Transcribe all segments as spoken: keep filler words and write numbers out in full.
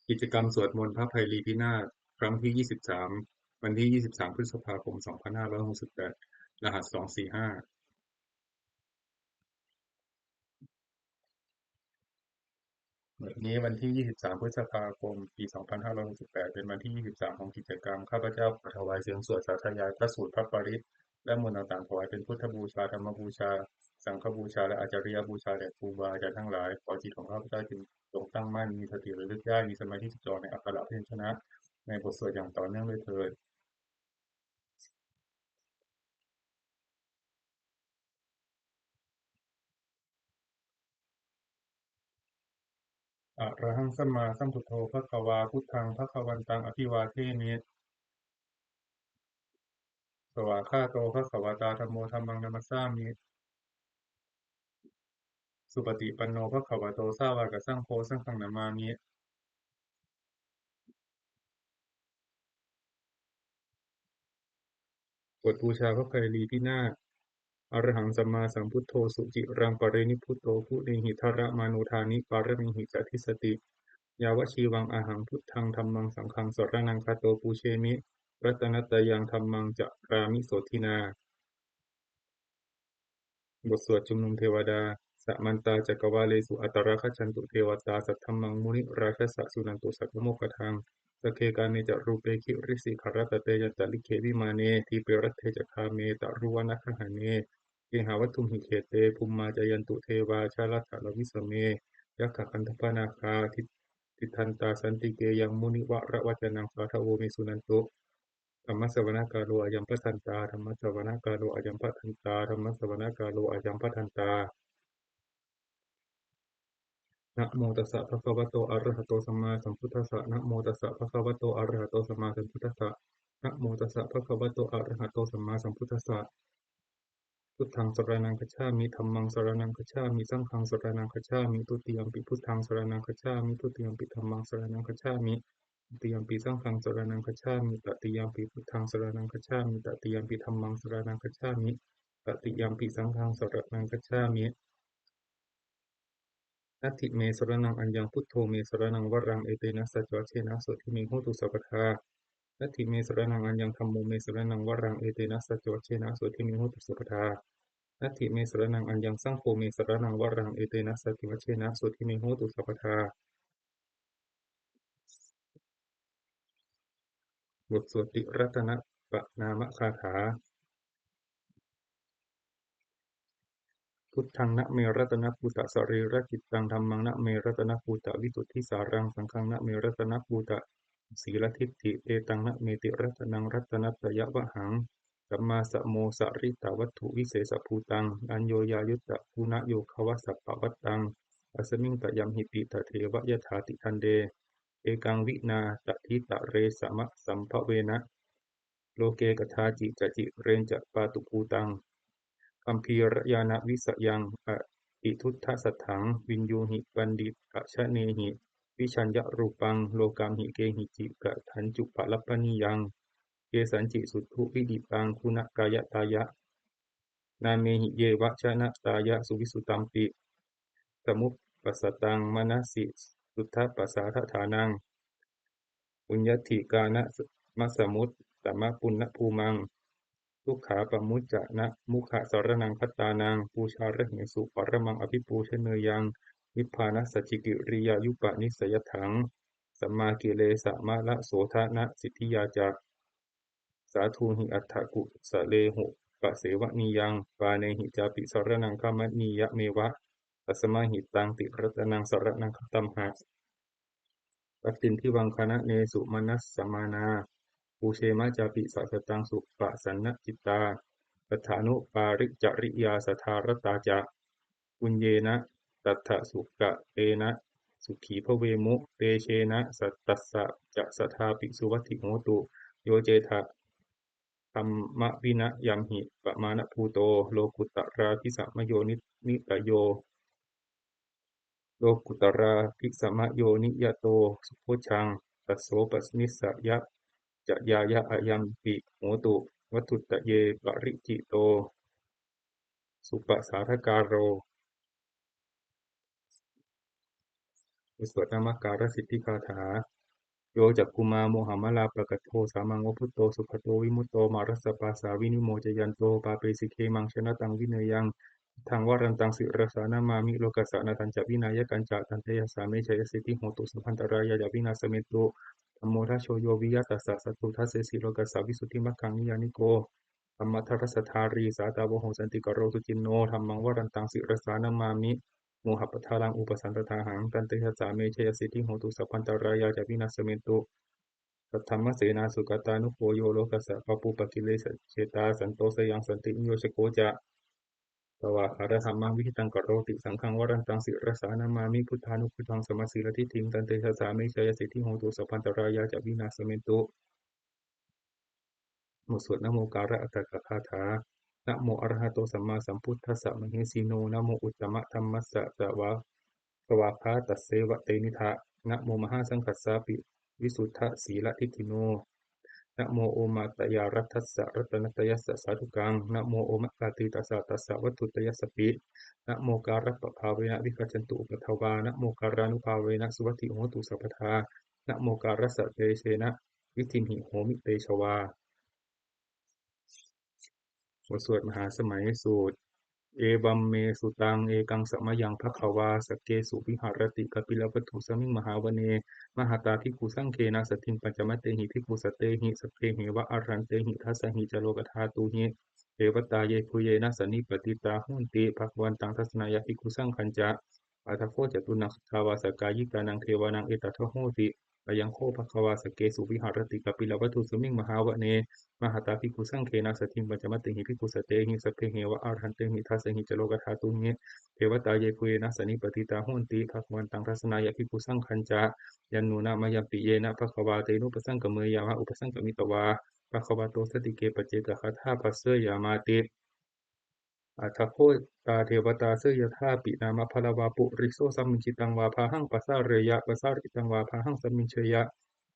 กิจกรรมสวดมนต์พระไพรีพินาศครั้งที่ ยี่สิบสาม วันที่ ยี่สิบสาม พฤษภาคม สองพันห้าร้อยหกสิบแปด รหัส สองสี่ห้า วันนี้วันที่ ยี่สิบสาม พฤษภาคม ปี สองพันห้าร้อยหกสิบแปด เป็นวันที่ ยี่สิบสาม ของกิจกรรม ข้าพเจ้าขอถวายเสียงสวดสาธยายพระสูตรพระปริตร และมนต์ต่างๆ ถวายเป็นพุทธบูชา ธรรมบูชา สังฆบูชา และอาจาริยบูชาแด่ครูบาอาจารย์ทั้งหลาย ขอจิตของข้าพเจ้าจงตั้งมั่น มีสติระลึกได้ มีสมาธิจดจ่อในอักขระพยัญชนะ ในบทสวดอย่างต่อเนื่องด้วยเทอญ Arahaṃ sammāsambuddho bhagavā, buddhaṃ bhagavantaṃ abhivādemi. Svākkhāto bhagavatā dhammo, dhammaṃ namassāmi. Supaṭipanno bhagavato sāvakasaṅgho, saṅghaṃ namāmi. Bot บูชาพระไพรีพินาศ Arahaṃ sammāsambuddho suciraṃ parinibbuto, guṇehi dharamāno dāni pāramīhi ca dissati. Yāvajīvaṃ ahaṃ buddhaṃ dhammaṃ saṅghaṃ saraṇaṃ gato, pūjemi ratanattayaṃ dhammaṃ carāmi sotthinā. บทสวดชุมนุมเทวดา Samantā cakkavāḷesu atrāgacchantu devatā, saddhammaṃ munirājassa suṇantu saggamokkhadaṃ. Sagge kāme ca rūpe girisikharataṭe cantalikkhe vimāne, dīpe raṭṭhe ca gāme taruvanagahane gehavatthumhi khette, bhummā cāyantu devā jalathalavisame yakkhagandhabbanāgā, tiṭ- tiṭṭhantā santike yaṃ munivaravacanaṃ sādhavo me suṇantu. Dhammassavanakālo ayam bhadantā, dhammassavanakālo ayam bhadantā, dhammassavanakālo ayam bhadantā. Namo tassa bhagavato arahato sammāsambuddhassa. Namo tassa bhagavato arahato sammāsambuddhassa. Namo tassa bhagavato arahato sammāsambuddhassa. Buddhaṃ saraṇaṃ gacchāmi. Dhammaṃ saraṇaṃ gacchāmi. Saṅghaṃ saraṇaṃ gacchāmi. Dutiyampi buddhaṃ saraṇaṃ gacchāmi. Dutiyampi dhammaṃ saraṇaṃ gacchāmi. Dutiyampi saṅghaṃ saraṇaṃ gacchāmi. Tatiyampi buddhaṃ saraṇaṃ gacchāmi. Tatiyampi dhammaṃ saraṇaṃ gacchāmi. Tatiyampi saṅghaṃ saraṇaṃ gacchāmi. Natthi me saraṇaṃ aññaṃ, buddho me saraṇaṃ varaṃ, etena saccavajjena sotthi me hotu sabbadā. Natthi me saraṇaṃ aññaṃ, dhammo me saraṇaṃ varaṃ, etena saccavajjena sotthi me hotu sabbadā. Natthi me saraṇaṃ aññaṃ, saṅgho me saraṇaṃ varaṃ, etena saccavajjena sotthi me hotu sabbadā. บทสวดติรัตนปนามคาถา Buddhaṃ name ratanabhūtasariracittam, dhammaṃ name ratanabhūtavisuddhisāraṃ, saṅghaṃ name ratanabhūtasīladiṭṭhi, etaṃ name tiratanaṃ ratanattayavhaṃ, sammāsamosaritavatthuvisesabhūtaṃ, aññoññayuttaguna yogavasappavattaṃ, asmiṃ tayamhi piṭṭhadeva yathāti khande, ekaṃ vinā taditare samasambhavena, loke kadāci ca cireñca pātubhūtaṃ, gambhīrañāṇavisayaṃ atiduddasatthaṃ, viññūhi paṇḍitajanehi vijaññarūpaṃ, lokamhi kehici katañcupalabhanīyaṃ, kesañci suddhu vidiṭṭhaṃ guṇakāyatāya, nāmehi yeva janatāya suvissutampi, samuppasattaṃ manasi suddhapasārādhanaṃ, uññatthikānamasamuttamapuṇṇabhūmaṃ, dukkhāpamuccanamukhaṃ saraṇaṃ gatānaṃ, pūjārahesu paramaṃ abhipūjaneyyaṃ, nibbānasacchikiriyāyupanissayatthaṃ, sammākilesamālasodhanasiddhiyā ca, sādhūhi atthakusalehupasevaniyaṃ, pāṇehi cāpi saraṇaṃ gamaniyameva, tasmā hi taṃ tiratanaṃ saraṇaṃ gatamha. Pattindivaṃ khalanesu manassamānā, pūjema cāpi sataṃ supasannacittā, saddhānupāricariyā sadā ratā ca, puññena tattha sukatena sukhī bhavemu, tejena sattassa ca sadāpi suvatthi hotu. Yo cettha dhammavinayaṃ hi pamāṇabhūto, lokuttarābhisamayo-, nitayo, lokuttarābhisamayo niyato subojjhaṃ, tassopanisayañāya ayampi hotu, vatthuttaye paricito supasādakāro. บทสวดนมการสิทธิคาถา Yo cakkhumā mohamalāpakaṭṭho, sāmaṃ va buddho sugato vimutto, mārassa pāsā vinimocayanto, pāpesi khemaṃ janataṃ vineyyaṃ. Buddhaṃ varantaṃ sirasā namāmi, lokassa ātañca vināyakañca, tantejasā me jayasiddhi hotu, sabbantarāyā ca vināsamentu. Dhammo dhajo yo viya tassa, satthu dassesi lokassa, visuddhimaggaṃ niyyāniko, dhammadharassa dhārī, sātāvaho santikaro suciṇṇo. Dhammaṃ varantaṃ sirasā namāmi, mohappadālaṃ upasantadāhaṃ, tantejasā me jayasiddhi hotu, sabbantarāyā ca vināsamentu. Saddhammasenā sugatānugo yo, lokassa pāpūpakilesajetā, santo sayaṃ santiniyojako ca, svākkhātadhammaṃ viditaṃ karoti. Saṅghaṃ varantaṃ sirasā namāmi, buddhānubuddhaṃ samasīladiṭṭhiṃ, tantejasā me jayasiddhi hotu, sabbantarāyā ca vināsamentu. บทสวดนโมการะอัฏฐกถา Namo arahato sammāsambuddhassa mahesino, namo uttamadhammassa svā- svākkhātasseva tenidha, namo mahāsaṅghassāpi visuddhasīladiṭṭhino, namo omātyāraddhassa ratanattayassa sādhukaṃ, namo omakātītassa tassa vatthuttayassapi, namokārappabhāvena vigacchantu upaddavā, namokārānubhāvena suvatthi hotu sabbadā, namokārassa tejena vidhimhi homi tejavā. บทสวดมหาสมัยสูตร Evaṃ me sutaṃ. Ekaṃ samayaṃ bhagavā sakkesu viharati kapilavatthusmiṃ mahāvane mahatā bhikkhusaṅghena saddhiṃ pañcamattehi bhikkhusatehi sabbeheva arahantehi. Dasahi ca lokadhātūhi devatā yebhuyyena sannipatitā honti bhagavantaṃ dassanāya bhikkhusaṅghañca. Atha kho catunnaṃ suddhāvāsakāyikānaṃ devānaṃ etadahosi: Ayaṃ kho bhagavā sakkesu viharati kapilavatthusmiṃ mahāvane mahatā bhikkhusaṅghena saddhiṃ pañcamattehi bhikkhusatehi sabbeheva arahantehi. Dasahi ca lokadhātūhi devatā yebhuyyena sannipatitā honti bhagavantaṃ dassanāya bhikkhusaṅghañca. Yannūna mayampi yena bhagavā tenupasaṅkameyyāma, upasaṅkamitvā bhagavato santike paccekagāthā bhāseyyāmāti. Atha kho tā devatā seyyathāpi nāma balavā puriso sammiñjitaṃ vā bāhaṃ pasāreyya, pasāritaṃ vā bāhaṃ sammiñjeyya,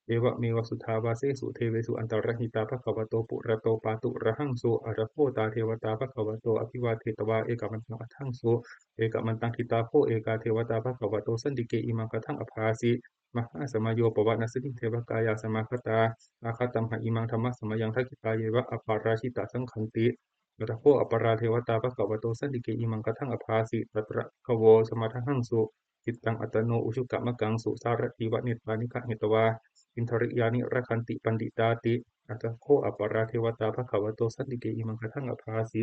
evameva suddhāvāsesu devesu antarahitā bhagavato purato pāturahaṃsu. Atha kho tā devatā bhagavato abhivādetvā ekamantaṃ aṭṭhaṃsu. Ekamantaṃ ṭhitā kho ekā devatā bhagavato santike imaṃ gāthaṃ abhāsi: Mahāsamayo pavanasmiṃ devakāyā samāgatā, āgatamha imaṃ dhammasamayaṃ dakkhitāyeva aparājitasaṅghanti. Atha kho aparā devatā bhagavato santike imaṃ gāthaṃ abhāsi: Tatra bhikkhavo samādahaṃsu cittaṃ attano ujukamakaṃsu, sārathīva nettāni gahetvā indriyāni rakkhanti paṇḍitāti. Atha kho aparā devatā bhagavato santike imaṃ gāthaṃ abhāsi: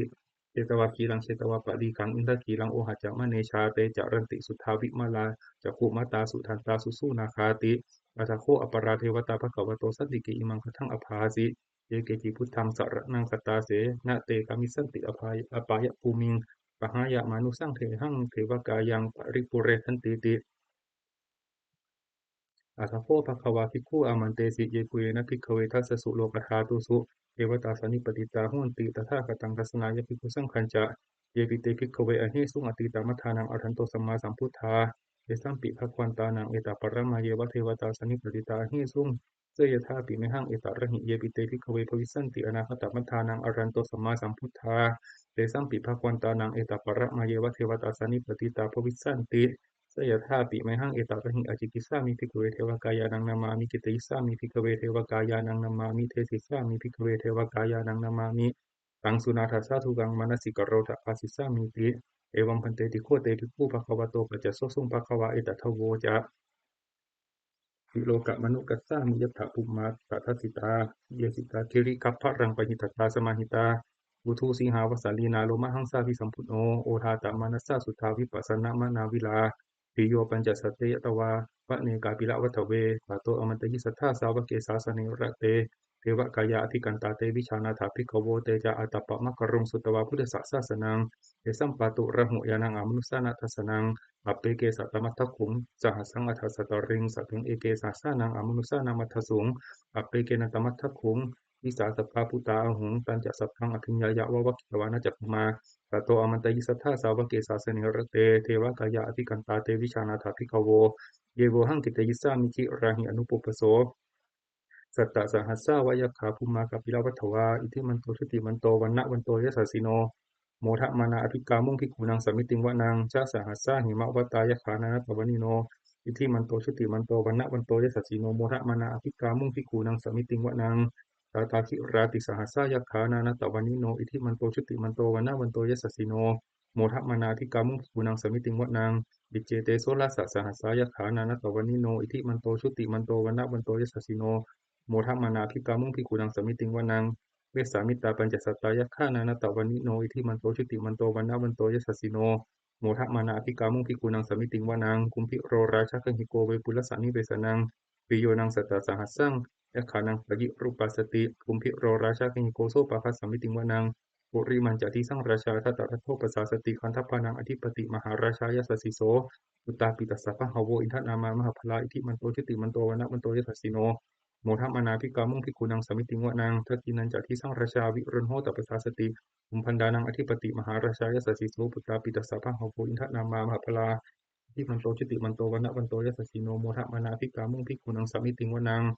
Chetvā khīlaṃ chetvā palighaṃ indakhīlaṃ ohaccamanejā, te caranti suddhā vimalā cakkhumatā sudantā susunāgāti. Atha kho aparā devatā bhagavato santike imaṃ gāthaṃ abhāsi: Ye keci buddhaṃ saraṇaṃ gatāse, na te gamissanti apāya- apāyabhūmiṃ, pahāya mānusaṃ dehaṃ devakāyaṃ paripūressantīti. Atha kho bhagavā bhikkhū āmantesi: Yebhuyyena bhikkhave dasasu lokadhātūsu devatā sannipatitā honti tathāgataṃ dassanāya bhikkhusaṅghañca. Yepi te bhikkhave ahesuṃ atītamaddhānaṃ arahanto sammāsambuddhā, tesampi bhagavantānaṃ etaparamāyeva devatā sannipatitā ahesuṃ, seyyathāpi mayhaṃ etarahi. Yepi te bhikkhave bhavissanti anāgatamaddhānaṃ arahanto sammāsambuddhā, tesampi bhagavantānaṃ etaparamāyeva devatā sannipatitā bhavissanti, seyyathāpi mayhaṃ etarahi. Ācikkhissāmi bhikkhave devakāyānaṃ nāmāni, kittayissāmi bhikkhave devakāyānaṃ nāmāni, desissāmi bhikkhave devakāyānaṃ nāmāni, taṃ suṇātha sādhukaṃ manasikarotha bhāsissāmīti. Evaṃ bhanteti kho te bhikkhū bhagavato paccassosuṃ. Bhagavā etadavoca: Tilokamānussatāmi yattha bhummā tadassitā, ye sitā girigabbharaṃ pahitattā samāhitā, puthū sīhāva sallīnā lomahaṃsābhisambhuno, odātamanasā suddhā vippasannamanāvilā. Bhiyyo pañcasate ñatvā vane kāpilavatthave, tato āmantayi satthā sāvake sāsane rate, devakāyā abhikkantā te vijānātha bhikkhavo. Te ca ātappamakaruṃ sutvā buddhassa sāsanaṃ, tesampāturahu ñāṇaṃ amanussāna dassanaṃ. Appeke satamaddakkhuṃ sahassaṃ atha sattariṃ, sakkesu eke sahassānaṃ amanussānamaddasuṃ, appekenantamaddakkhuṃ disā sabbā phuṭā ahuṃ. Tañca sabbaṃ abhiññāya vavakkhitvāna cakkhumā, tato āmantayi satthā sāvake sāsane rate, devakāyā abhikkantā te vijānātha bhikkhavo. Ye vohaṃ kittayissāmi girāhi anupubbaso. Sattasahassā va yakkhā bhummā kāpilavatthavā, iddhimanto jutimanto vaṇṇavanto yasassino, modamānā abhikkāmuṃ bhikkhūnaṃ samitiṃ vanaṃ. Chasahassā hemavatā yakkhā nānattavaṇṇino, iddhimanto jutimanto vaṇṇavanto yasassino, modamānā abhikkāmuṃ bhikkhūnaṃ samitiṃ vanaṃ. Sātāgirā tisahassā yakkhā nānattavaṇṇino, iddhimanto jutimanto vaṇṇavanto yasassino, modamānā abhikkāmuṃ bhikkhūnaṃ samitiṃ vanaṃ. Iccete soḷasasahassā yakkhā nānattavaṇṇino, iddhimanto jutimanto vaṇṇavanto yasassino, modamānā abhikkāmuṃ bhikkhūnaṃ samitiṃ vanaṃ. Vessāmittā pañcasatā yakkhā nānattavaṇṇino, iddhimanto jutimanto vaṇṇavanto yasassino, modamānā abhikkāmuṃ bhikkhūnaṃ samitiṃ vanaṃ. Kumbhīro rājagahiko vepullassa nivesanaṃ, bhiyyo naṃ satasahassaṃ yakkhānaṃ payirupāsati, kumbhīro rājagahiko sopāga samitiṃ vanaṃ. Purimañca disaṃ rājā dhataraṭṭho pasāsati, gandhabbānaṃ ādhipati mahārājā yasassi so. Puttāpi tassa bahavo indanāmā mahabbalā, iddhimanto jutimanto vaṇṇavanto yasassino, modamānā abhikkāmuṃ bhikkhūnaṃ samitiṃ vanaṃ. Dakkhiṇañca disaṃ rājā virūḷho tappasāsati, kumbhaṇḍānaṃ ādhipati mahārājā yasassi so. Puttāpi tassa bahavo indanāmā mahabbalā, iddhimanto jutimanto vaṇṇavanto yasassino, modamānā abhikkāmuṃ bhikkhūnaṃ samitiṃ vanaṃ.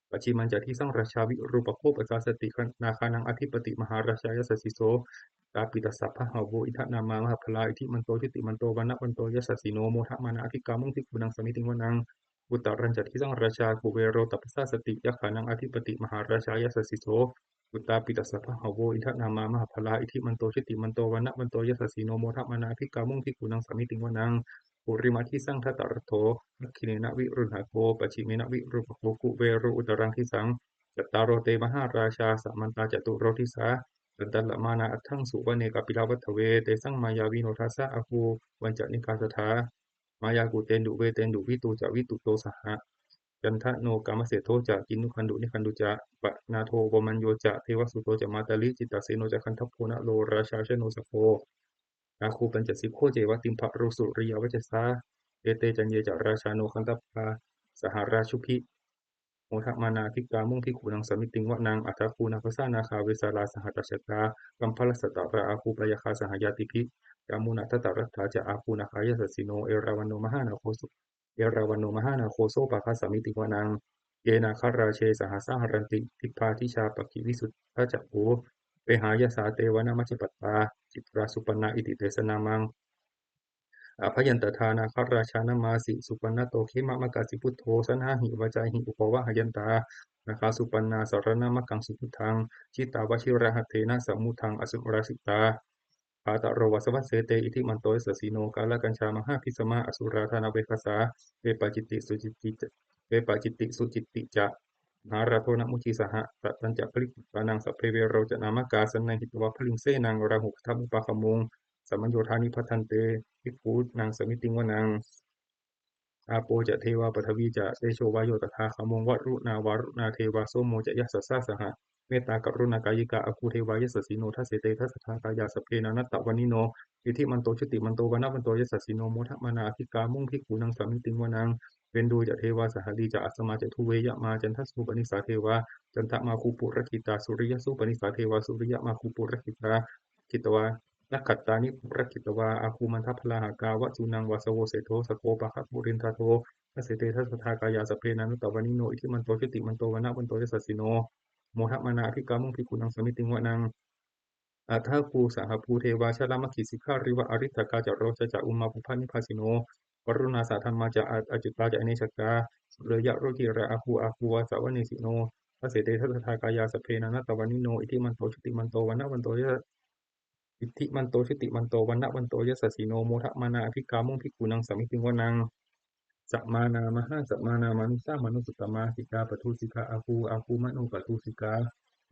Pacchimañca disaṃ rājā virūpakkho pasāsati, nāgānaṃ ādhipati mahārājā yasassi so. Puttāpi tassa bahavo indanāmā mahabbalā, iddhimanto jutimanto vaṇṇavanto yasassino, modamānā abhikkāmuṃ bhikkhūnaṃ samitiṃ vanaṃ. Uttarañca disaṃ rājā kuvero tappasāsati, yakkhānaṃ ādhipati mahārājā yasassi so. Puttāpi tassa bahavo indanāmā mahabbalā, iddhimanto jutimanto vaṇṇavanto yasassino, modamānā abhikkāmuṃ bhikkhūnaṃ samitiṃ vanaṃ. Purimadisaṃ dhataraṭṭho, dakkhiṇena virūḷhako, pacchimena virūpakkho, kuvero uttaraṃ disaṃ. Cattāro te mahārājā samantā caturo disā, daddallamānā aṭṭhaṃsu vane kāpilavatthave. Tesaṃ māyāvino dāsā āgū vañcanikā saṭhā, māyā kuṭeṇḍu veṭeṇḍu viṭū ca viṭuṭo saha, candano kāmaseṭṭho ca kinnughaṇḍu nighaṇḍu ca, panādo opamañño ca devasūto ca mātali, cittaseno ca gandhabbo naḷo rājā janosabho, āgū pañcasikho ceva timbarū suriyavacchasā. Ete caññe ca rājāno gandhabbā saha rājubhi, modamānā abhikkāmuṃ bhikkhūnaṃ samitiṃ vanaṃ. Athāgū nābhasā nāgā vesālā sahatacchakā, kambalassatarā āgū pāyāgā saha ñātibhi, yāmunā dhataraṭṭhā ca āgū nāgā yasassino, erāvaṇo mahānāgo so, erāvaṇo mahānāgo sopāga samitiṃ vanaṃ. Ye nāgarāje sahasā haranti dibbā dijā pakkhi visuddhacakkhū, vehāyasā te vanamajjhapattā, citrā supaṇṇā iti tesa nāmaṃ. Abhayantadā nāgarājānamāsi, supaṇṇato khemamakāsi buddho, saṇhāhi vācāhi upavhayantā, nāgā supaṇṇā saraṇamakaṃsu buddhaṃ, jitā vajirahatthena samuddaṃ asurā sitā. Bhātaro vāsavassete iddhimanto yasassino, kālakañjā mahābhismā asurā dānaveghasā, vepacitti sucitti ca, vepacitti sucitti ca, mārādo namucī saha. Satañca baliputtānaṃ sabbe verocanāmakā, sannayhitvā baliṃ senaṃ rāhubhaddamupāgamuṃ, samayodāni bhaddante bhikkhūnaṃ samitiṃ vanaṃ. Āpo ca devā paṭhavī ca tejo vāyo tadāgamuṃ, varuṇā vāruṇā devā somo ca yasasā saha, mettākaruṇākāyikā āgū devā yasassino. Dasete dasadhā kāyā sabbe nānattavaṇṇino, iddhimanto jutimanto vaṇṇavanto yasassino, modamānā abhikkāmuṃ bhikkhūnaṃ samitiṃ vanaṃ. Veṇḍū ca devā sahalī ca asamā ca duve yamā, candassūpanisā devā candamāgū purakkhitā, suriyassūpanisā devā suriyamāgū purakkhitā, kitvā nakkhattāni purakkhitvā āgū mandavalāhakā, vasūnaṃ vāsavo seṭṭho sakkopāga purindado. Dasete dasadhā kāyā sabbe nānattavaṇṇino, iddhimanto jutimanto vaṇṇavanto yasassino, modamānā abhikkāmuṃ bhikkhūnaṃ samitiṃ vanaṃ. Athāgū sahabhū devā jalamaggisikhāriva, ariṭṭhakā ca rojā ca ummāpupphanibhāsino, varuṇā sahadhammā ca a- accutā ca anejakā, sūleyyarucirā āgū āgū vāsavanesino. Dasete dasadhā kāyā sabbe nānattavaṇṇino, iddhimanto jutimanto vaṇṇavanto ya- iddhimanto jutimanto vaṇṇavanto yasassino, modamānā abhikkāmuṃ bhikkhūnaṃ samitiṃ vanaṃ. Samānā mahāsamānā mānusā mānusuttamā, sikkhāpatūsikā āgū āgū manopathūsikā.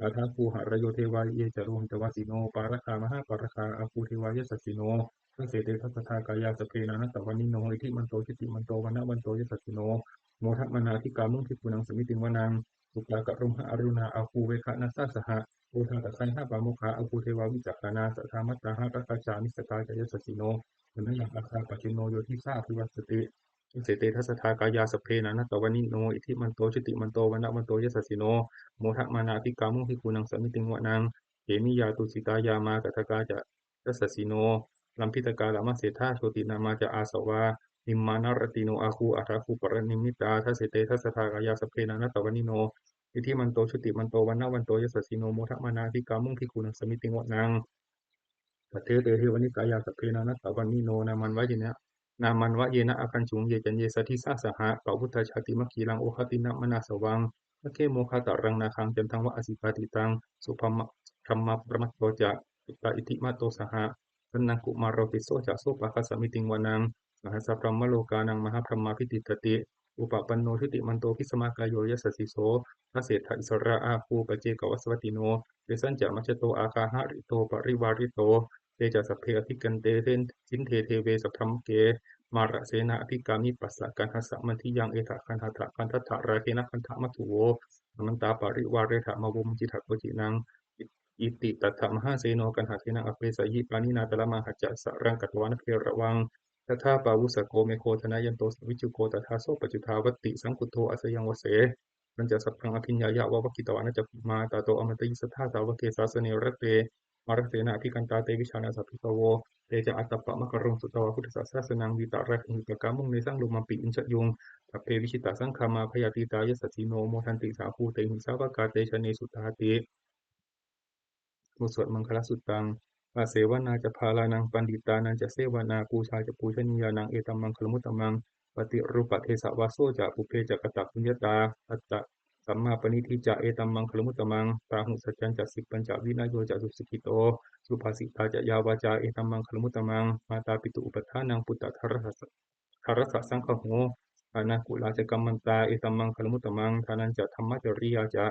Athāgū harayo devā ye ca lohitavāsino, pāragā mahāpāragā āgū devā yasassino. Dasete dasadhā kāyā sabbe nānattavaṇṇino, iddhimanto jutimanto vaṇṇavanto yasassino, modamānā abhikkāmuṃ bhikkhūnaṃ samitiṃ vanaṃ. Sukkā karumhā aruṇā āgū veghanasā saha, odātagayhā pāmokkhā āgū devā vicakkhaṇā. Sadāmattā hāragajā missakā ca yasassino, thanayaṃ āgā pajjunno yo disā abhivassati. Dasete dasadhā kāyā sabbe nānattavaṇṇino, iddhimanto jutimanto vaṇṇavanto yasassino, modamānā abhikkāmuṃ bhikkhūnaṃ samitiṃ vanaṃ. Khemiyā tusitā yāmā kaṭṭhakā ca yasassino, lambītakā lāmaseṭṭhā jotināmā ca āsavā, nimmānaratino āgū athāgū paranimmitā. Dasete dasadhā kāyā sabbe nānattavaṇṇino, iddhimanto jutimanto vaṇṇavanto yasassino, modamānā abhikkāmuṃ bhikkhūnaṃ samitiṃ vanaṃ. Saṭṭhete devanikāyā sabbe nānattavaṇṇino, nāmanvayena nāmanvayena āgañchuṃ, ye caññe sadisā saha. Pavutthajātimakkhīlaṃ, oghatiṇṇamanāsavaṃ, dakkhemoghataraṃ nāgaṃ, candaṃva asitātitaṃ. Subrahmā paramatto ca, puttā iddhimato saha, sanaṅkumāro tisso ca, sopāga samitiṃ vanaṃ. Sahassabrahmalokānaṃ, mahābrahmābhitiṭṭhati, upapanno jutimanto, bhismākāyo yasassi so. Dasettha issarā āgū, paccekavasavattino, tesañca majjhato āgā, hārito parivārito. Te ca sabbe abhikkante, sinde deve sabrahmake, mārasenā abhikkāmi, passa kaṇhassa mandiyaṃ. Etha gaṇhatha gaṇhatha, rāgena gaṇhatha matthu vo, samantā parivāretha, mā vo muñcittha koci naṃ. Iti tattha mahāseno, kaṇhasenaṃ apesayi, pāṇinā talamāhacca, saraṃ katvāna bheravaṃ. Yathā pāvussako megho, thanayanto savijjuko, tadā so paccudāvatti, saṅkuddho asayaṃvase. ตัณหะ สัพพัง อภิญญา ยะ วะ วัคคิตวานะ จักขุง มหา ตะ โต อะ มัน ตะ ยิ สัทธา สาวะ เก สา สะ เน ระ เต มะ ระ เส นะ อะ ภิ คัน ตา เต วิ ชา นะ สา ภิก ขะ โว เต จะ อะ ตะ ปะ มะ กะ รัง สุ ตะ วา พุ ท ธั ส สะ นะ วิ ตะ ระ เก หิ ปะ กา มุง เน สัง โล มะ ปิ อิ ชะ ยุง สัพ เพ วิ จิ ตะ สัง ฆา มา พ ยา ตี ตา ยัส สะ สี โน โม ทัน ติ สา หะ ภู เต หิ สา วะ กา เต ชะ เน สุ ทา ติ บทสวดมังคลสุตตัง อาเสวนา จะ พาลานัง ปัณฑิตานัง จะ เสวนา ปูชา จะ ปูชนียานัง เอ ตัม มังคลมุตตมัง ปฏิรูปเดสวาโส จะ ปุพเพ จะ กตปุญญาตา อัตตะ สัมมาปณิธิ จะ เอ ตัม มังคลมุตตมัง บาหุสัจจัน จะ สิบปัญจะ วินโย จะ สุสิกขิโต สุภาสิตา จะ ยา วาจา เอ ตัม มังคลมุตตมัง มาตาปิตุ อุปัฏฐานัง ปุตตะ ทารสะ ทารสะ สังคโห อนาคุลา จะ กัมมันตา เอ ตัม มังคลมุตตมัง ทานัน จะ ธัมมจริยา จะ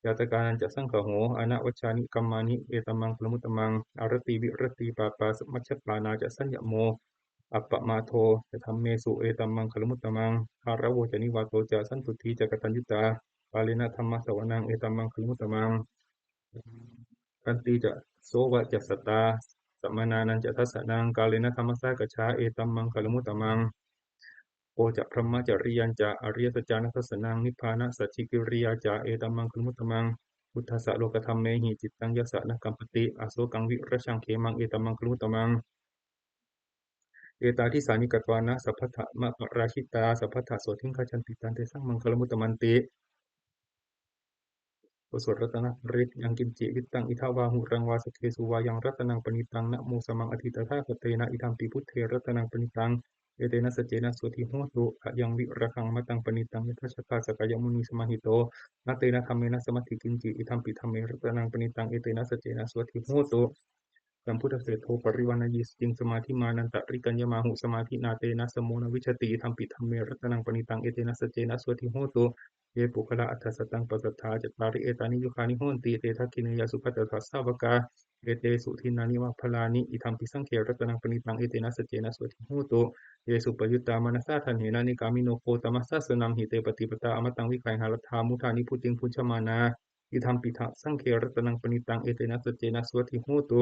ญาตกานัน จะ สังคโห อนวัชชานิ กัมมานิ เอ ตัม มังคลมุตตมัง อารติ วิรติ ปาปา มัชฌปานา จะ สัญญโม อัปปมาโท จะ ธัมเมสุ เอ ตัม มังคลมุตตมัง การะโว จะ นิวาโต จะ สันตุทธิ จะ กตัญญูตา กาเลนะ ธัมมสวนัง เอ ตัม มังคลมุตตมัง ขันติ จะ โสวะ จะ สตา สมณานัน จะ ทัสสะนัง กาเลนะ ธัมมสากจฉา เอ ตัม มังคลมุตตมัง โอ จะ บรหมจริยัน จะ อริยสัจจานุทัสสะนัง นิพพานะ สัจฉิกิริยา จะ เอ ตัม มังคลมุตตมัง พุทธัสสะ โลกธรรมเมหิ จิตตัง ยัสสะ นะ กัมปติ อโสกัง วิรัจจัง เขมัง เอ ตัม มังคลมุตตมัง เอตาทิสสานิ กัตวานะ สัพพัทธะ มะ ปะ ราชิตา สัพพัทธะ โส ทิง คัจฉันติ ตัง เต สัง มังคลมุตตมันติ บทสวดรัตนปริตร ยังกิญจิ วิตตัง อิทธะ วา หุรัง วา สะเก สุ วา ยัง รัตนัง ปณิตัง นะ โม สะ มัง อะ ทิ ตถา คะ เต นะ อิ ธัม ปิ บุตเท รัตนัง ปณิตัง เอ เต นะ สัจเจ นะ สวัตถิ โห ตุ ขะ ยัง วิ ระ คัง มะ ตัง ปณิตัง ยัตถะ ชะ ฆา สะ กา ยะ มุ นี สะ มา หิ โต นะ เต นะ ธัม เม นะ สะ มัต ถิ กิญจิ อิ ธัม ปิ ธัม เม รัตนัง ปณิตัง เอ เต นะ สัจเจ นะ สวัตถิ โห ตุ สัม พุทธะ เสโท ปะ ริ วา นะ ยี สะ จิง สะ มา ธิ มา นัน ตะ ริ กัญ ญะ มา หุ สะ มา ธิ นา เต นะ สะ โม นะ วิชชะ ติ อิ ธัม ปิ ธัม เม รัตนัง ปณิตัง เอ เต นะ สัจเจ นะ สวัตถิ โห ตุ เย ปุคคะลา อัฏฐะ สัตตัง ปัสสัทธา จัตตาริ เอ ตา นิ ยุ คา นิ โห น ติ เต ทัก ขิ เณยะ สุ ภัตตา สะ วะ กา เอ เต สุ ทิ นนา นิ มะ พะ ลา นิ อิ ธัม ปิ สัง เข รัตนัง ปณิตัง เอ เต นะ สัจเจ นะ สวัตถิ โห ตุ เย สุ ปะ ยุตตา มา นะ สา ทัณ เห นะ นิ กา มิ โน โค ต มะ สะ สะ นัง หิ เต ปะ ติ ปะ ตา อ มะ ตัง วิ กาย หา รัฏฐา มู ฏา นิ พุ ติง ภุ ช มา นา อิ ธัม ปิ ทะ สัง เข รัตนัง ปณิตัง เอ เต นะ สัจเจ นะ สวัตถิ โห ตุ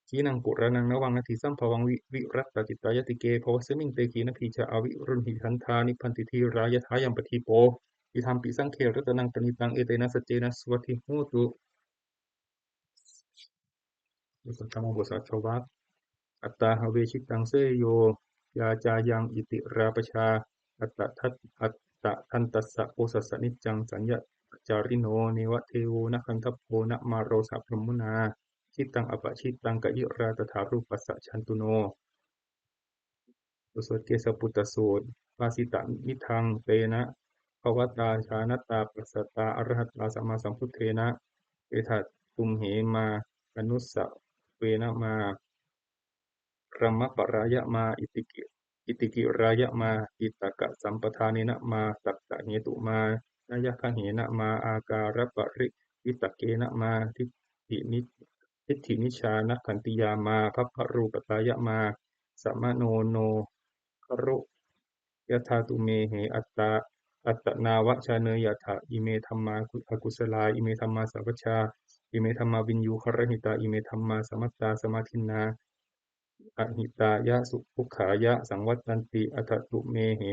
ขี ณัง ปุ รา ณัง นะ วัง นะ ฏฐิ สัม ภะ วัง วิ วิ รัตตะ จิตตา ญา ติ เก ภะ วัส มิง เต ขี ณ บี จะ อ วิ รุณหิ ทัน ทา นิ พัน ติ ธี รา ยะ ถา ยัม ปะ ที โป อิ ธัม ปิ สัง เข รัตนัง ปณิตัง เอ เต นะ สัจเจ นะ สวัตถิ โห ตุ บทสวดธรรมบทสัทธวัตร อัตตา หะ เว ชิตตัง เสยโย ยา จา ยัง อิ ติ รา ป ชา อัตตะ ทัต อัตตะ ทัน ตัส สะ โอ สัส สะ นิจจัง สัญญา จาริ โน เน วะ เท โว นะ ขัน ทัพ โพ นะ มา โร สะ บรหมุ นา ชิตตัง อะ ปะ ชิตตัง กะยิ รา ตถา รู ปัส สะ ชันตุ โน บทสวดเกสปุตตสูตร ภาสิตะ มิ ทัง เต นะ ภะ วะ ตา ชา นะ ตา ปัส สะ ตา อะ ระ หะ ตา สะ มา สะ ม พุท เท นะ เอ ทะ ตุม เห มา อ นุ สะ เว นะ มา ร ม ปะ รายะ มา อิ ติ กิ อิ ติ กิ รายะ มา กิตตะ กะ สัม ปะ ทา เน นะ มา ตัต ตะ เห ตุ มา นะ ยะ คะ เห นะ มา อากา ร ปะ ริ วิ ตะ เก นะ มา ทิฏฐิ นิ ทิฏฐิ นิชชา นะ ขันติยา มา ภะ พะ รู ปะ ตายะ มา สะ มะ โน โน คา รุ ยะ ถา ตุ เม เห อัตตา อัตตะ นา วะ ชา เนย ยะ ถะ อิ เม ธัม มา อ กุ ส ลา อิ เม ธัม มา สา วัชชา อิ เม ธัม มา วิน ยู คา ร หิ ตา อิ เม ธัม มา สะ มัต ตา สะ มา ทิน นา อ หิ ตา ยะ สุ ขุ ขายะ สัง วัต ตัน ติ อัฏฐะ ตุ เม เห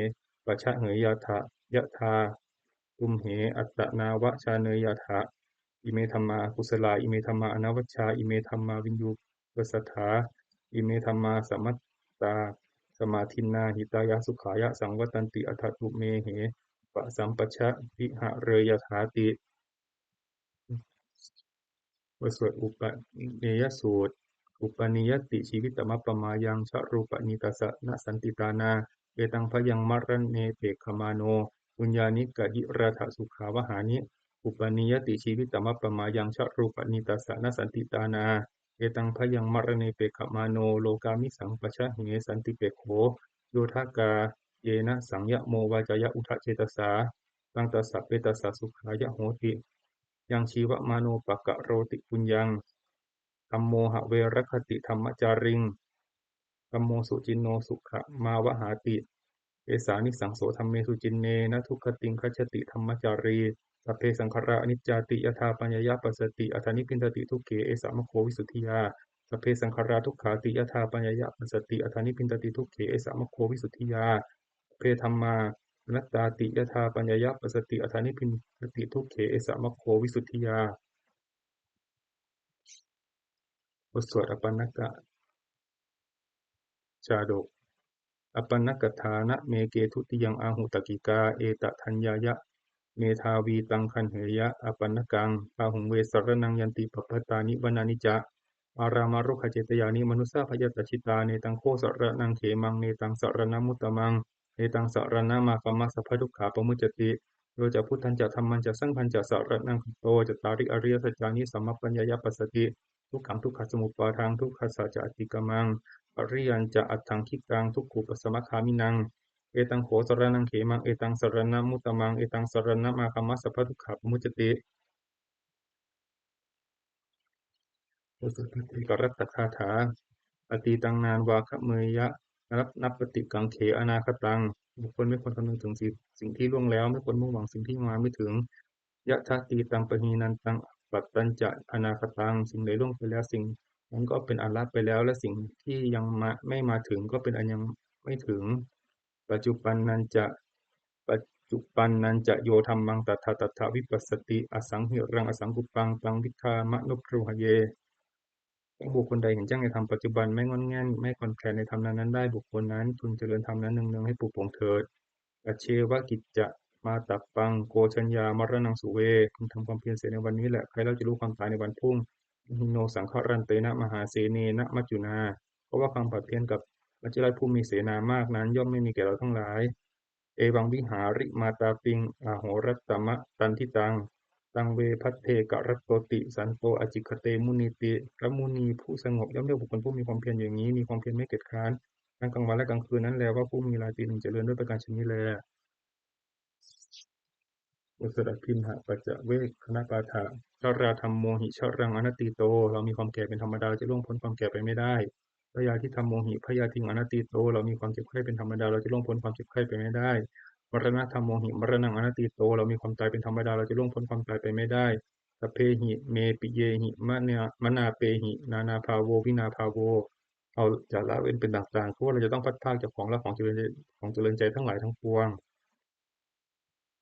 ปะ ชะ เห ยะ ถะ ยะ ถา ตุม เห อัตตะ นา วะ ชา เนย ยะ ถะ อิ เม ธัม มา อ กุ ส ลา อิ เม ธัม มา อ นะ วัชชา อิ เม ธัม มา วิน ยู ปัส สะ ถา อิ เม ธัม มา สะ มัต ตา สะ มา ทิน นา หิ ตา ยะ สุ ขายะ สัง วัต ตัน ติ อัฏฐะ ตุ เม เห ปะ สัม ป ชะ วิ หะ เรย ยะ ถา ติ บทสวดอุปเนยสูตร Uppanniyati jīvitamappamāyaṃ, ca rūpaṃ nitassa na santi tāṇā, etaṃ bhayaṃ maraṇe pekkhamāno, puññāni kayirātha sukhāvahāni. Uppanniyati jīvitamappamāyaṃ, ca rūpaṃ nitassa na santi tāṇā, etaṃ bhayaṃ maraṇe pekkhamāno, lokāmisaṃ pajāhe santipekkho. Yo dākāyena saṃyamo vācāya uda cetasā, taṃ tassa petassa sukhāya hoti. Yaṃ jīvamāno pakaroti puññaṃ, dhammo have rakkhati dhammacāriṃ, dhammo suciṇṇo sukhamāvahāti. Esā nissangso dhamme suciṇṇe, na dugatiṃ gacchati dhammacārī. Sabbe saṅkhārā aniccāti, yadā paññāya passati, atha nibbindati dukkhe, esa maggo visuddhiyā. Sabbe saṅkhārā dukkhāti, yadā paññāya passati, atha nibbindati dukkhe, esa maggo visuddhiyā. Sabbe dhammā anattāti, yadā paññāya passati, atha nibbindati dukkhe, esa maggo visuddhiyā. บทสวดอปัณณกะชาดก Apaṇṇakathānameke dutiyaṃ āhu takkikā, etadaññāya medhāvī taṃ gaṇheyya apaṇṇakaṃ. Bāhuṃ ve saraṇaṃ yanti pabbatāni vanāni ca, ārāmarukkhacetyāni manussā bhayatajjitā. Netaṃ kho saraṇaṃ khemaṃ, netaṃ saraṇamuttamaṃ, netaṃ saraṇamāgamma sabbadukkhā pamuccati. Yo ca buddhañca dhammañca saṅghañca saraṇaṃ gato, cattāri ariyasaccāni sammappaññāya passati, dukkhaṃ dukkhasamuppādaṃ dukkhassa ca atikkamaṃ, ariyañca aṭṭhaṅgikaṃ dukkhūpasamagāminaṃ. Etaṃ kho saraṇaṃ khemaṃ, etaṃ saraṇamuttamaṃ, etaṃ saraṇamāgamma sabbadukkhā pamuccati. บทสวดภัทเทกรัตตคาถา Atītaṃ nānvāgameyya, na- nappatikaṅkhe anāgataṃ. บุคคลไม่ควรคำนึงถึงสิ่ง สิ่งที่ล่วงแล้ว ไม่ควรมุ่งหวังสิ่งที่ยังมาไม่ถึง Yadatītampahīnantaṃ, appattañca anāgataṃ. สิ่งใดล่วงไปแล้ว สิ่งนั้นก็เป็นอันละไปแล้ว และสิ่งที่ยังมา ไม่มาถึงก็เป็นอันยังไม่ถึง Paccuppannañca, paccuppannañca yo dhammaṃ, tattha tattha vipassati, asaṃhiraṃ asaṅkuppaṃ, taṃ viddhā manubrūhaye. ถ้าบุคคลใดเห็นแจ้งในธรรมปัจจุบัน ไม่ง่อนแง่น ไม่คลอนแคลนในธรรมนั้นๆได้ บุคคลนั้นพึงเจริญธรรมนั้นเนืองๆให้ปรุโปร่งเถิด Ajjeva kiccamātappaṃ, ko jaññā maraṇaṃ suve. พึงทำความเพียรเสียในวันนี้แหละ ใครเล่าจะรู้ความตายในวันพรุ่ง Pahīno saṅgarantena, mahāsenena maccunā. เพราะว่าความผัดเพี้ยนกับมัจจุราชผู้มีเสนามากนั้น ย่อมไม่มีแก่เราทั้งหลาย Evaṃvihārimātāpiṃ, ahorattamatanditaṃ, taṃ ve bhaddekarattoti, santo ācikkhate munīti. พระมุนีผู้สงบย่อมเรียกบุคคลผู้มีความเพียรอย่างนี้ มีความเพียรไม่เกียจคร้าน ทั้งกลางวันและกลางคืนนั้นแล ว่าผู้มีราตรีหนึ่งเจริญ ด้วยประการฉะนี้แล บทสวดอภิณหปัจจเวกขณปาฐะ Jarādhammomhi jaraṃ anatīto. เรามีความแก่เป็นธรรมดา เราจะล่วงพ้นความแก่ไปไม่ได้ Byādhidhammomhi byādhiṃ anatīto. เรามีความเจ็บไข้เป็นธรรมดา เราจะล่วงพ้นความเจ็บไข้ไปไม่ได้ Maraṇadhammomhi maraṇaṃ anatīto. เรามีความตายเป็นธรรมดา เราจะล่วงพ้นความตายไปไม่ได้ Sabbehi me piyehi manā- manāpehi nānābhāvo vinābhāvo. เราจะละเว้นเป็นต่างๆ คือว่าเราจะต้องพลัดพรากจากของรัก ของเจริญ ของเจริญใจทั้งหลายทั้งปวง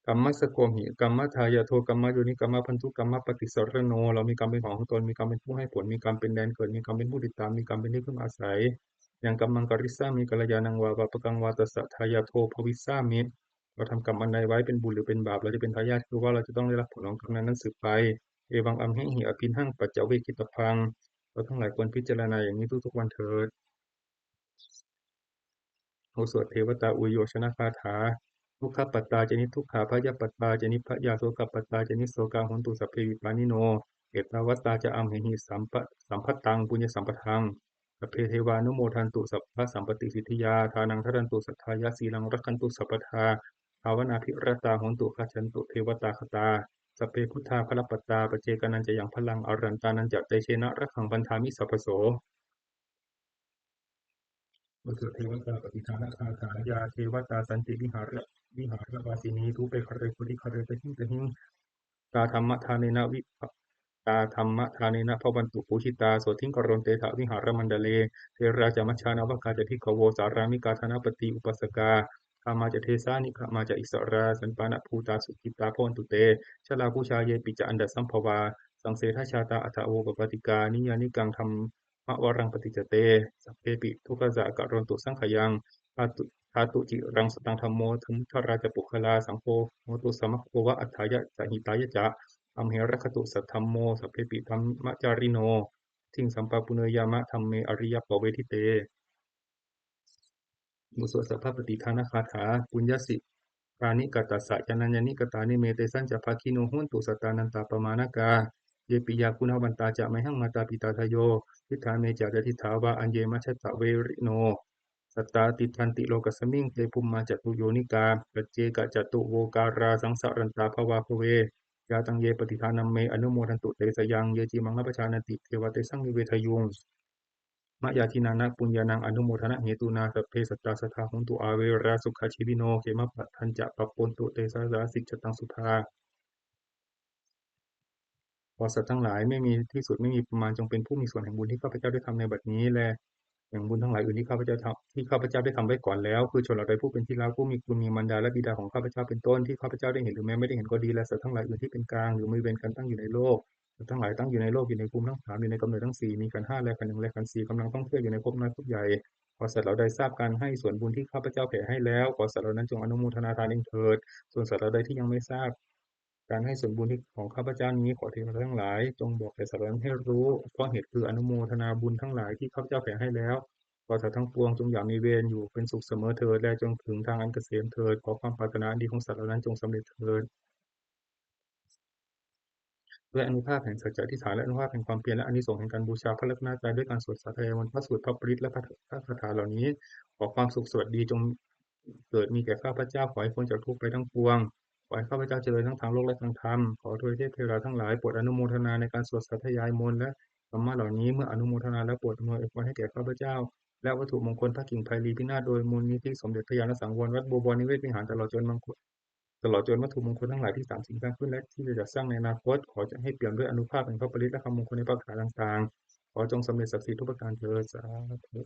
Kammassakomhi kammadāyādo kammayoni kammabandhu kammapaṭisaraṇo. เรามีกรรมเป็นของของตน มีกรรมเป็นผู้ให้ผล มีกรรมเป็นแดนเกิด มีกรรมเป็นผู้ติดตาม มีกรรมเป็นที่พึ่งอาศัย Yaṃ kammaṃ karissāmi kalyāṇaṃ vā pāpakaṃ vā, tassa dāyādo bhavissāmi. เราทำกรรมอันใดไว้ เป็นบุญหรือเป็นบาป เราจะเป็นทายาท คือว่าเราจะต้องได้รับผลของกรรมนั้นๆสืบไป Evaṃ amhehi abhiṇhaṃ paccavekkhitabbaṃ. เราทั้งหลายควรพิจารณาอย่างนี้ทุกๆวันเถิด บทสวดเทวตาอุยโยชนคาถา Dukkhappattā ca niddukkhā, bhayappattā ca nibbhayā, sokappattā ca nissokā, hontu sabbepi pāṇino. Ettāvatā ca amhehi sambha- sambhataṃ puññasampadaṃ, sabbe devānumodantu sabbasampattisiddhiyā. Dānaṃ dadantu saddhāya, sīlaṃ rakkhantu sabbadā, bhāvanābhiratā hontu, gacchantu devatāgatā. Sabbe buddhā balappattā, paccekānañca yaṃ balaṃ, arahantānañca tejena, rakkhaṃ bandhāmi sabbaso. บทสวดเทวตาปฏิทานคาถา Yā devatā santi vihāra- vihāravāsinī, thūpe ghare bodhighare tahiṃ tahiṃ, tā dhammadānena vi- tā dhammadānena bhavantu pūjitā, sotthiṃ karontedha vihāramaṇḍale. Therā ca majjhā navakā ca bhikkhavo, sārāmikā dānapatī upāsakā, gāmā ca desā nigamā ca issarā, sappāṇabhūtā sukhitā bhavantu te. Jalābujā yepi ca aṇḍasambhavā, saṃsedajātā athavopapātikā, niyyānikaṃ dhammavaraṃ paṭicca te, sabbepi dukkhassa karontu saṅkhayaṃ. Ṭhātu- ṭhātu ciraṃ sataṃ dhammo, dhammuddharā ca puggalā, saṅgho hotu samaggo va, atthāya ca hitāya ca. Amhe rakkhatu saddhammo, sabbepi dhammacārino. saddhiṃ sampāpuṇeyyāma dhamme ariyappavedite. บทสวดสัพพปฏิทานคาถา Puññassi kāni katassa yānāni katāni me tesañca bhāgino hontu sattānantāppamāṇakā. Ye piyā guṇavantā ca mayhaṃ mātā pitādayo, diṭṭhā me ca yadiṭṭhā vā aññe majjhattā verino. Sattā tiṭṭhanti lokasmiṃ te bhummā catuyonikā, paccekacatuvokārā saṃsarantā bhavābhave. Yā taṃ ye paṭidānaṃ me anumodantu te sayaṃ, ye cimmaṃ na pajānanti devā tesaṃ nivedayu. Mayā dinānaṃ puññānaṃ anumodanahetunā sabbe sattā sadā hontu averā sukhajīvino, khemappadañca pappontu te sadā sijjataṃ sukhā. ขอสัตว์ทั้งหลายไม่มีที่สุดไม่มีประมาณจงเป็นผู้มีส่วนแห่งบุญที่ข้าพเจ้าได้ทำในบัดนี้ และแห่งบุญทั้งหลายอื่นที่ข้าพเจ้าทำที่ข้าพเจ้าได้ทำไว้ก่อนแล้ว คือชนเหล่าใดผู้เป็นที่รัก ผู้มีคุณ มีมารดาและบิดาของข้าพเจ้าเป็นต้น ที่ข้าพเจ้าได้เห็นหรือแม้ไม่ได้เห็นก็ดี และสัตว์ทั้งหลายอื่นที่เป็นกลางหรือมีเวรกันตั้งอยู่ในโลก สัตว์ทั้งหลายตั้งอยู่ในโลก อยู่ในภูมิทั้งสาม อยู่ในกำเนิดทั้งสี่ มีขันธ์ห้าและขันธ์หนึ่งและขันธ์สี่ กำลังท่องเที่ยวอยู่ในภพน้อยภพใหญ่ ขอสัตว์เหล่าใดทราบการให้ส่วนบุญที่ข้าพเจ้าแผ่ให้แล้ว ขอสัตว์เหล่านั้นจงอนุโมทนาทานเองเถิด ส่วนสัตว์เหล่าใดที่ยังไม่ทราบการให้ส่วนบุญที่ของข้าพเจ้านี้ ขอเทวดาทั้งหลายจงบอกแก่สัตว์เหล่านั้นให้รู้ เพราะเหตุคืออนุโมทนาบุญทั้งหลายที่ข้าพเจ้าแผ่ให้แล้ว ขอสัตว์ทั้งปวงจงอย่ามีเวรอยู่ เป็นสุขเสมอเถิด และจงถึงทางอันเกษมเถิด ขอความปรารถนาอันดีของสัตว์เหล่านั้นจงสำเร็จเถิด ด้วยอานุภาพแห่งสัจจะอธิษฐาน และอานุภาพแห่งความเพียร และอานิสงส์แห่งการบูชาพระรัตนตรัย ด้วยการสวดสาธยายมนต์ พระสูตร พระปริตร และพระคาถาเหล่านี้ ขอความสุขสวัสดีจงเกิดมีแก่ข้าพเจ้า ขอให้พ้นจากทุกข์ไปทั้งปวง ขอให้ข้าพเจ้าเจริญทั้งทางโลกและทางธรรม ขอทวยเทพเทวดาทั้งหลายโปรดอนุโมทนาในการสวดสาธยายมนต์และธรรมะเหล่านี้ เมื่ออนุโมทนาแล้วโปรดอำนวยอวยพรให้แก่ข้าพเจ้า และวัตถุมงคลพระกิ่งไพรีพินาศโดยมูลนิธิสมเด็จพญาณสังวรวัดบัวบอนนิเวศวิหาร ตลอดจนมงคล ตลอดจนวัตถุมงคลทั้งหลายที่สามสิ่งสร้างขึ้นและที่จะจัดสร้างในอนาคต ขอจะให้เปี่ยมด้วยอานุภาพแห่งพระปริตรและคำมงคลในพระคาถาต่างๆ ขอจงสำเร็จศักดิ์สิทธิ์ทุกประการเถิด สาธุ